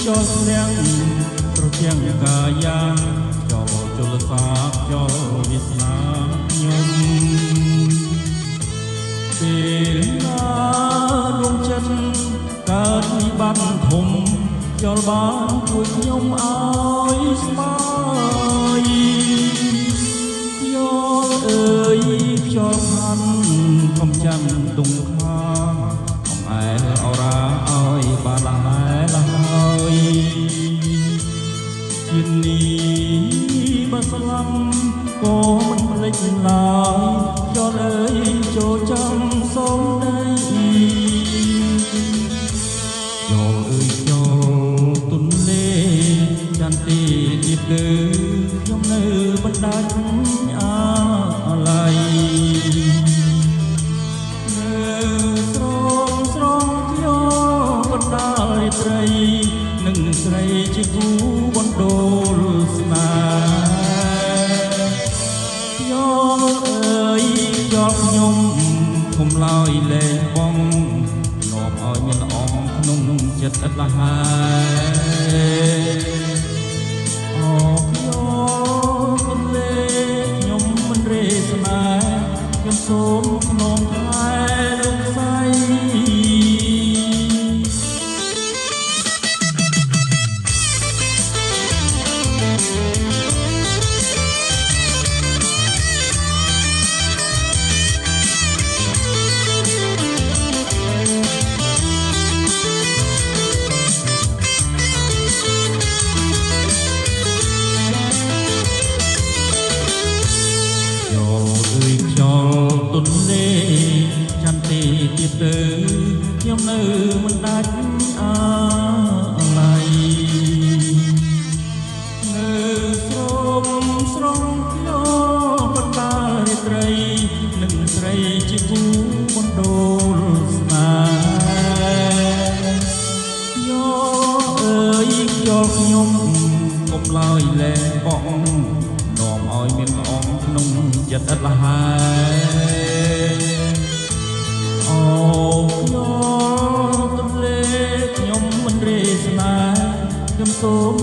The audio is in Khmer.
ចោលធ្លាំងត្រជាំងកាយាចោលជលសាចោលវាសនាខ្ញុំពេលណាដួងចិត្តកើតវិបត្តិធំចោលបានជួយខ្ញុំឲ្យស្មើយល់អើយខ្យល់ខាន់ខំចាំទុំខាអំអែលអរ៉ាឲ្យបានលហើយជាតិនេះបើស្លាប់ក៏មិនភ្លេចឡើយយល់អើយចូលចាំសូមដីយល់អើយយល់ទុនលេចន្ទីទៀតលើខ្ញុំនៅបណ្ដាច់អាល័យនៅស្រងស្រងខ្ញុំបណ្ដាលរាត្រីនឹងស្រីជាគូបណ្ដូលស្នេហ៍យល់អើយយល់ខ្ញុំកុំឡើយលែងបងនាំឲ្យមានល្អងក្នុងចិត្តឥតលហើយអូខ្ញុំទន្លេខ្ញុំមិនរេស្នេហ៍ខ្ញុំសូមខ្នងថែលោកស្រីទុនលេចន្ទីទៀតទៅខ្ញុំនៅមិនដាច់អាល័យនៅស្រមស្រងខ្ញុំបណ្ដាលរាត្រីនឹងស្រីជាគូបណ្ដូលស្នេហ៍យកអើយយល់ខ្ញុំកុំឡើយលែងបងនាំឲ្យមានល្អងក្នុងចិត្តឥតលហើយអូខ្ញុំទន្លេខ្ញុំមិនរេស្នេហ៍ខ្ញុំសូម